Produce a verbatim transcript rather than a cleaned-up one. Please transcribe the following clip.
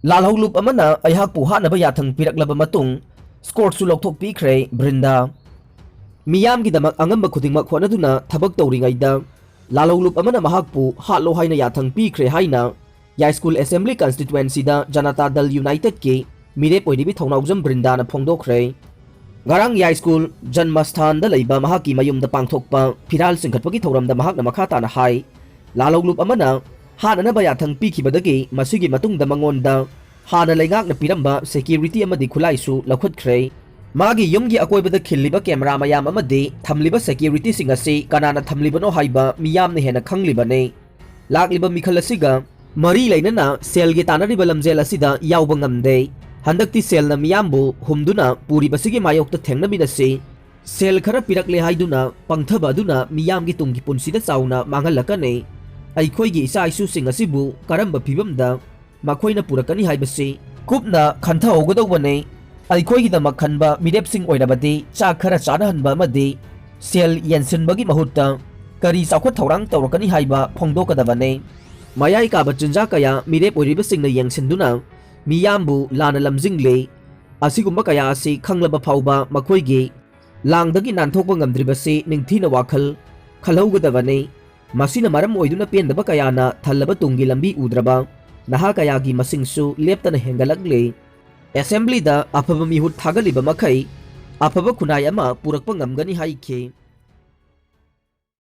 ꯂꯥꯜꯍꯧꯂꯨꯞ ꯑꯃꯅ ꯑꯩꯍꯥꯛꯄꯨ ꯍꯥꯠꯅꯕ ꯌꯥꯊꯪ ꯄꯤꯔꯛꯂꯕ ꯃꯇꯨꯡ, ꯁ꯭ꯀꯣꯔꯠꯁꯨ ꯂꯧꯊꯣꯛꯄꯤꯈ꯭ꯔꯦ ꯕ꯭ꯔꯤꯟꯗꯥ꯫ ꯃꯤꯌꯥꯝꯒꯤꯗꯃꯛ ꯑꯉꯝꯕ ꯈꯨꯗꯤꯡꯃꯛ ꯍꯣꯠꯅꯗꯨꯅ ꯊꯕꯛ ꯇꯧꯔꯤꯉꯩꯗ, ꯂꯥꯜꯍꯧꯂꯨꯞ ꯑꯃꯅ ꯃꯍꯥꯛꯄꯨ ꯍꯥꯠꯂꯣ ꯍꯥꯏꯅ ꯌꯥꯊꯪ ꯄꯤꯈ꯭ꯔꯦ ꯍꯥꯏꯅ ꯌꯥꯏꯁ꯭ꯀꯨꯜ ꯑꯦꯁꯦꯝꯕ꯭ꯂꯤ ꯀꯟꯁꯇꯤꯇ꯭ꯋꯦꯟꯁꯤꯗ ꯖꯅꯇꯥ ꯗꯜ ꯌꯨꯅꯥꯏꯇꯦꯗꯀꯤ ꯃꯤꯔꯦꯞ ꯑꯣꯏꯔꯤꯕꯤ ꯊꯧꯅꯥꯎꯖꯝ ꯕ꯭ꯔꯤꯟꯗꯥꯅ ꯐꯣꯡꯗꯣꯛꯈ꯭ꯔꯦ꯫ ꯉꯔꯥꯡ ꯌꯥꯏꯁ꯭ꯀꯨꯜ ꯖꯟꯃꯁꯊꯥꯟꯗ ꯂꯩꯕ ꯃꯍꯥꯛꯀꯤ ꯃꯌꯨꯝꯗ ꯄꯥꯡꯊꯣꯛꯄ ꯐꯤꯔꯥꯜ ꯆꯤꯡꯈꯠꯄꯒꯤ ꯊꯧꯔꯝꯗ ꯃꯍꯥꯛꯅ ꯃꯈꯥ ꯇꯥꯅ ꯍꯥꯏ, ꯂꯥꯜꯍꯧꯂꯨꯞ ꯑꯃꯅ ꯍꯥꯠꯅꯅꯕ ꯌꯥꯊꯪ ꯄꯤꯈꯤꯕꯗꯒꯤ ꯃꯁꯤꯒꯤ ꯃꯇꯨꯡꯗ ꯃꯉꯣꯟꯗ ꯍꯥꯟꯅ ꯂꯩꯉꯥꯛꯅ ꯄꯤꯔꯝꯕ ꯁꯦꯀ꯭ꯌꯨꯔꯤꯇꯤ ꯑꯃꯗꯤ ꯈꯨꯠꯂꯥꯏꯁꯨ ꯂꯧꯈꯠꯈ꯭ꯔꯦ꯫ ꯃꯥꯒꯤ ꯌꯨꯝꯒꯤ ꯑꯀꯣꯏꯕꯗ ꯈꯤꯜꯂꯤꯕ ꯀꯦꯃꯦꯔꯥ ꯃꯌꯥꯝ ꯑꯃꯗꯤ ꯊꯝꯂꯤꯕ ꯁꯦꯀ꯭ꯌꯨꯔꯤꯇꯤꯁꯤꯡ ꯑꯁꯤ ꯀꯅꯥꯅ ꯊꯝꯂꯤꯕꯅꯣ ꯍꯥꯏꯕ ꯃꯤꯌꯥꯝꯅ ꯍꯦꯟꯅ ꯈꯪꯂꯤꯕꯅꯤ꯫ ꯂꯥꯛꯂꯤꯕ ꯃꯤꯈꯜ ꯑꯁꯤꯒ ꯃꯔꯤ ꯂꯩꯅꯅ ꯁꯦꯜꯒꯤ ꯇꯥꯟꯅꯔꯤꯕ ꯂꯝꯖꯦꯜ ꯑꯁꯤꯗ ꯌꯥꯎꯕ ꯉꯝꯗꯦ꯫ ꯍꯟꯗꯛꯇꯤ ꯁꯦꯜꯅ ꯃꯤꯌꯥꯝꯕꯨ ꯍꯨꯝꯗꯨꯅ ꯄꯨꯔꯤꯕꯁꯤꯒꯤ ꯃꯥꯌꯣꯛꯇ ꯊꯦꯡꯅꯃꯤꯟꯅꯁꯤ꯫ ꯁꯦꯜ ꯈꯔ ꯄꯤꯔꯛꯂꯦ ꯍꯥꯏꯗꯨꯅ ꯄꯪꯊꯕ ꯑꯗꯨꯅ ꯃꯤꯌꯥꯝꯒꯤ ꯇꯨꯡꯒꯤ ꯄꯨꯟꯁꯤꯗ ꯆꯥꯎꯅ ꯃꯥꯡꯍꯜꯂꯛꯀꯅꯤ꯫ ꯑꯩꯈꯣꯏꯒꯤ ꯏꯆꯥ ꯏꯁꯨꯁꯤꯡ ꯑꯁꯤꯕꯨ ꯀꯔꯝꯕ ꯐꯤꯕꯝꯗ ꯃꯈꯣꯏꯅ ꯄꯨꯔꯛꯀꯅꯤ ꯍꯥꯏꯕꯁꯤ ꯀꯨꯞꯅ ꯈꯟꯊꯍꯧꯒꯗꯧꯕꯅꯤ꯫ ꯑꯩꯈꯣꯏꯒꯤꯗꯃꯛ ꯈꯟꯕ ꯃꯤꯔꯦꯞꯁꯤꯡ ꯑꯣꯏꯔꯕꯗꯤ ꯆꯥꯛ ꯈꯔ ꯆꯥꯅꯍꯟꯕ ꯑꯃꯗꯤ ꯁꯦꯜ ꯌꯦꯟꯁꯤꯟꯕꯒꯤ ꯃꯍꯨꯠꯇ ꯀꯔꯤ ꯆꯥꯎꯈꯠ ꯊꯧꯔꯥꯡ ꯇꯧꯔꯛꯀꯅꯤ ꯍꯥꯏꯕ ꯐꯣꯡꯗꯣꯛꯀꯗꯕꯅꯤ꯫ ꯃꯌꯥꯏ ꯀꯥꯕ ꯆꯤꯟꯖꯥꯛ ꯀꯌꯥ ꯃꯤꯔꯦꯞ ꯑꯣꯏꯔꯤꯕꯁꯤꯡꯅ ꯌꯦꯡꯁꯤꯟꯗꯨꯅ ꯃꯤꯌꯥꯝꯕꯨ ꯂꯥꯟꯅ ꯂꯝꯖꯤꯡꯂꯤ꯫ ꯑꯁꯤꯒꯨꯝꯕ ꯀꯌꯥ ꯑꯁꯤ ꯈꯪꯂꯕ ꯐꯥꯎꯕ ꯃꯈꯣꯏꯒꯤ ꯂꯥꯡꯗꯒꯤ ꯅꯥꯟꯊꯣꯛꯄ ꯉꯝꯗ꯭ꯔꯤꯕꯁꯤ ꯅꯤꯡꯊꯤꯅ ꯋꯥꯈꯜ ꯈꯜꯍꯧꯒꯗꯕꯅꯤ꯫ ꯃꯁꯤꯅ ꯃꯔꯝ ꯑꯣꯏꯗꯨꯅ ꯄꯦꯟꯗꯕ ꯀꯌꯥꯅ ꯊꯜꯂꯕ ꯇꯨꯡꯒꯤ ꯂꯝꯕꯤ ꯎꯗ꯭ꯔꯕ ꯅꯍꯥ ꯀꯌꯥꯒꯤ ꯃꯁꯤꯡꯁꯨ ꯂꯦꯞꯇꯅ ꯍꯦꯟꯒꯠꯂꯛꯂꯤ꯫ ꯑꯦꯁꯦꯝꯕ꯭ꯂꯤꯗ ꯑꯐꯕ ꯃꯤꯍꯨꯠ ꯊꯥꯒꯠꯂꯤꯕ ꯃꯈꯩ ꯑꯐꯕ ꯈꯨꯟꯅꯥꯏ ꯑꯃ ꯄꯨꯔꯛꯄ ꯉꯝꯒꯅꯤ ꯍꯥꯏꯈꯤ꯫